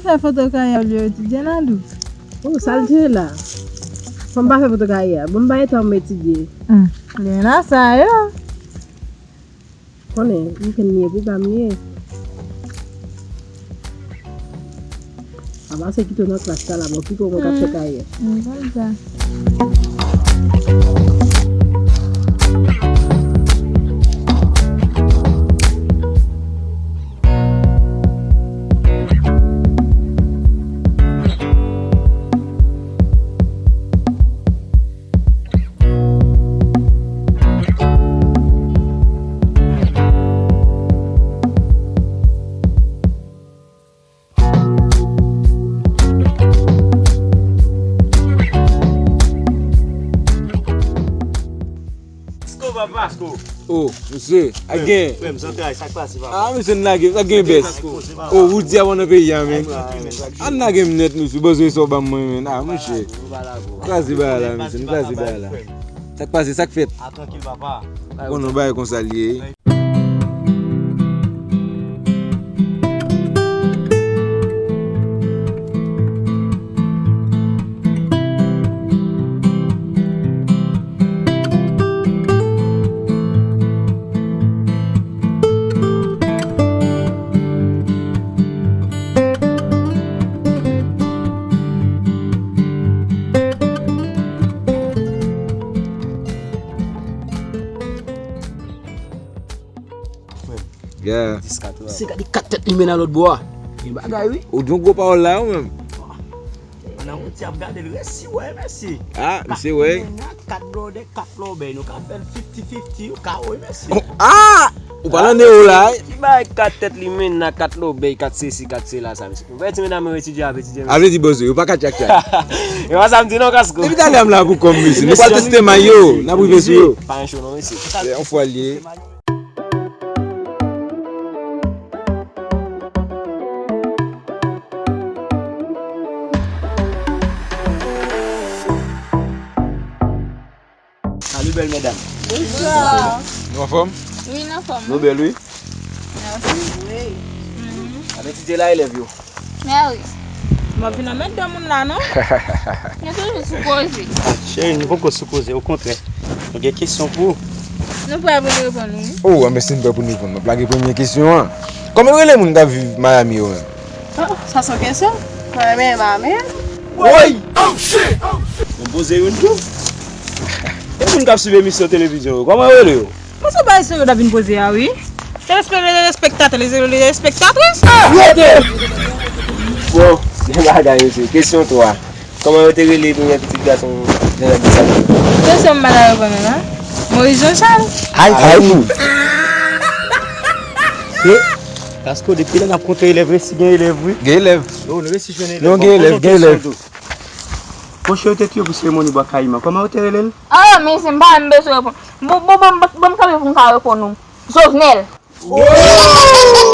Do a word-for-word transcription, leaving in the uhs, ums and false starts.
Fè foto karyè olye etidye nan dou. Oh, sa l di la. Fò m pa fè foto karyè. Bon, m pa gen tan pou m etidye. Hmm. Lena sa yo. Konnen, m konn li ye pou pa m li ye. Apa se kite w nan klas la, la, bon, kite w mwen k ap fè karyè. M konn sa. Let's go, papa. Let's go. Oh, mesye, a gen. Frè m, zantray, sa k pase, papa? Ah, mesye, n lage, sa gen bès. Oh, Roody ap ann nan peyi a, men. Ann lage m nèt, mesye, bòzwen sa w ban mwen, men. Ah, monchè. Kraze bagay la, mesye, n kraze bagay la. Sa k pase, sa k fèt? Ah, trankil, papa. Bon, nou bagay konsa l ye. Yeah. Dis kat, wi. Se gade kat tèt limen nan lòt bò a. Gen bagay, wi. Ou di yon gwo pawòl la, ou menm. Pandan Roody ap gade l, resi wè, mesye. Ah, misye wè. Kat limen nan, kat blòdè, kat lòbèy. Nou ka fè l fifty fifty, ou ka wè, mesye. Oh, ah! Ou pale an ewo la, wi. Ki bagay kat tèt limen nan, kat lòbèy, kat sesi, kat sela, sa, mesye? Ou wè ti medam yo etidye ap etidye, mesye. A vle di bòzwen, yo pa ka tchak tchak. E pa sa m di non, Kasko. Depi talè a m la pou kò m, mesye. Nou pral teste may yo, n ap rive sou yo. Pa yon cho non, mesye. Se yon fwa l ye. Salut, bèl medam. Bonswa. Nou anfòm? Wi, n anfòm. Nou bèl, wi. Mèsi. Wi. Ap etidye la, elèv yo? Mèsi. M ap vin anmède moun la, non? Nou toujou sou koze. Cheri, nou poko sou koze, okontrè. Nou gen kesyon pou ou. Nou prè pou n reponn, wi. Oh, anben si n prè pou n reponn, m ap lage premye kesyon an. Kòman yo rele moun k ap viv Miami yo menm? Oh, sa se yon kesyon? Mwen menm, amen. Woy! Mwen poze youn tou. E moun k ap swiv emisyon televizyon yo, kòman yo rele yo? Mwen se bagay serye w t ap vin poze a, wi. Telespe-, telespektatè, les, les spectatrices. Rete! Bon, se bagay yo se. Kesyon twa. Kòman yo te rele premyè pitit gason Jean Jacques Dessalines? Kesyon m pa ta reponn ou la. Moïse Jean Charles. Ay, ay. Kasko, depi lè n ap kontre elèv, resi gen elèv, wi. Gen elèv. Yo, nou resi jwenn elèv. Non, gen elèv, gen elèv. Monchè, yo te touye pou seremoni Bwa Kayiman. Kòman yo te rele l? Ah, men se m pa menm bezwen reponn. Bon, bon, bon, bon, bon, kanpe pou m ka reponn ou. Jovenel. Wow!